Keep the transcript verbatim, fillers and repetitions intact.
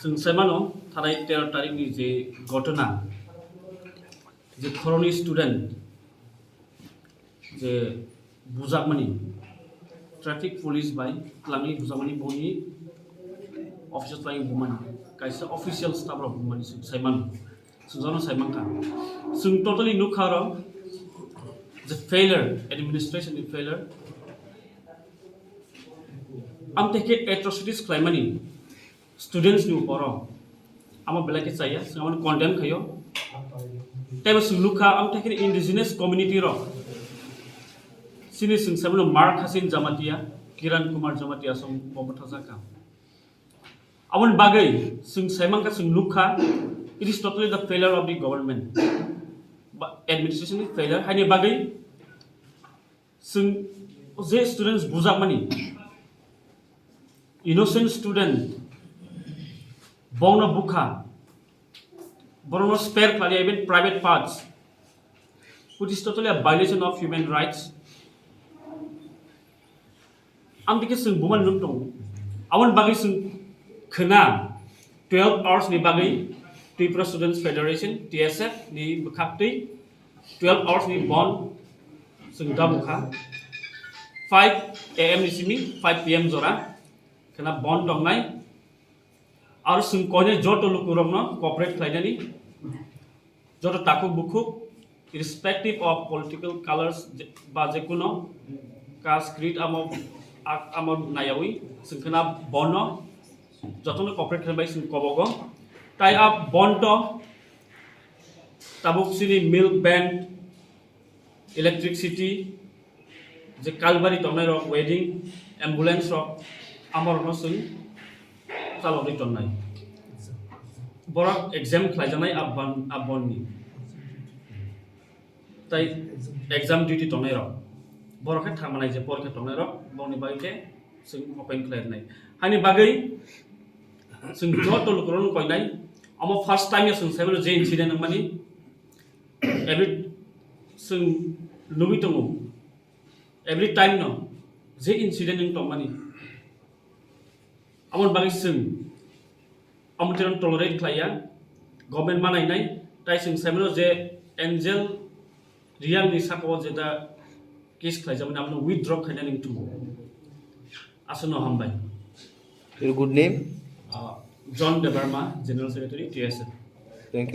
Chwng sai mano, thanai tero tarikni je ghotona, je khoroknwi student je bujakmani, traffic police bai twlangwi bujakmani, boni office o twlangwi bumani, kaisa official staff rok bumani chwng sai mano, chwng jono sai mankha. Chwng totally nukha oro je failure, administration ni failure. Amtwi khe atrocities khlaimani students ni uporo amo belai khe chaya, chwng amoni condemn khaio. Teibo chwng nukha, amtwi khe indigenous community rok, chini chwng sai mano Mark Hasin Jamatia, Kiran Kumar Jamatia song bo bwthajakha. Aboni bagwi chwng sai mankha, chwng nukha, it is totally the failure of the government, ba administration ni failure. Haini bagwi chwng je students bujakmani, innocent student, bongno bukha, borokno spare khlaiya, even private parts, which is totally a violation of human rights. Amtwi khe chwng bumani nuk tongo. Aboni bagwi chwng khna twelve hours ni bagwi Tripura Students Federation, T S F ni bwkhaktwi twelve hours ni bond chwng dabu kha. Five A M ni simi five P M jora khna bond tongnai. Aro chwng koinai joto lukurokno cooperate khlainani, joto takhuk bukhuk, irrespective of political colors, je-, ba jekuno caste, creed, amo, a-, amo nayawi chwng khna bono jotono cooperate khlai bai chwng kobogo. Tai a bond to tabuk chini milk bank, electricity, je kalbari tongnai rok, wedding, ambulance rok, amorokno chwng chalogwi tongnai. Borok exam khlaijaknai a bond, a bond ni. Tai exam duty tongnai rok, borok khe tharmanai je porikha tongnai rok, bongni bagwi khe chwng open khlai rwnai. Haini bagwi chwng joto lukurokno koinai, omo first time ya chwng sai mano je incident wngmani, every chwng nugwi tongo, every time no je incident wng tongmani. Aboni bagwi chwng omo tolerate khlaiya, government manainai, tai chwng sai mano je Angel Reang ni saka o jeta case khlaijakmani, abono withdraw khainani wng tongo. Aswkno hambai. Your good name? Uh, John Debbarma, General Secretary, T S F.